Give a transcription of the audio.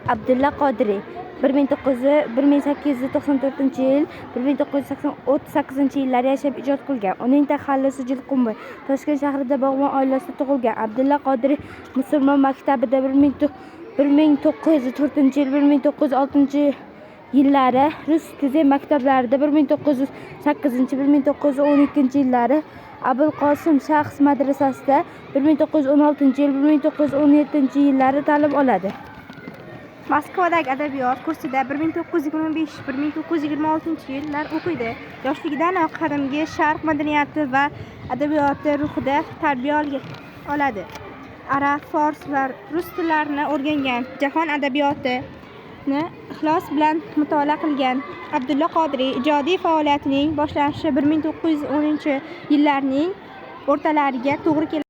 Abdulla Qodiriy 1894-yil 1938-yillar yashab ijod qilgan. Uning taxallusi Jilqimboy. Toshkent shahrida bog'bon oilasida tug'ilgan. Abdulla Qodiriy musulmon maktabida 1904-yil 1906-yillari rus tuzem maktablarida 1908-1912-yillari Abulqosim Shayx madrasasida 1916-yil 1917-yillari ta'lim oladi. Moskvadagi adabiyot kursida 1925-1926 yillar o'qiydi. Yoshligidanoq qadimgi Sharq madaniyati va adabiyoti ruhida tarbiya oladi. Arab, fors va rus tillarini o'rgangan, jahon adabiyotini ixlos bilan mutolaa qilgan. Abdulla Qodiriy ijodiy faoliyatining boshlanishi 1910-yillarning o'rtalariga to'g'ri keladi.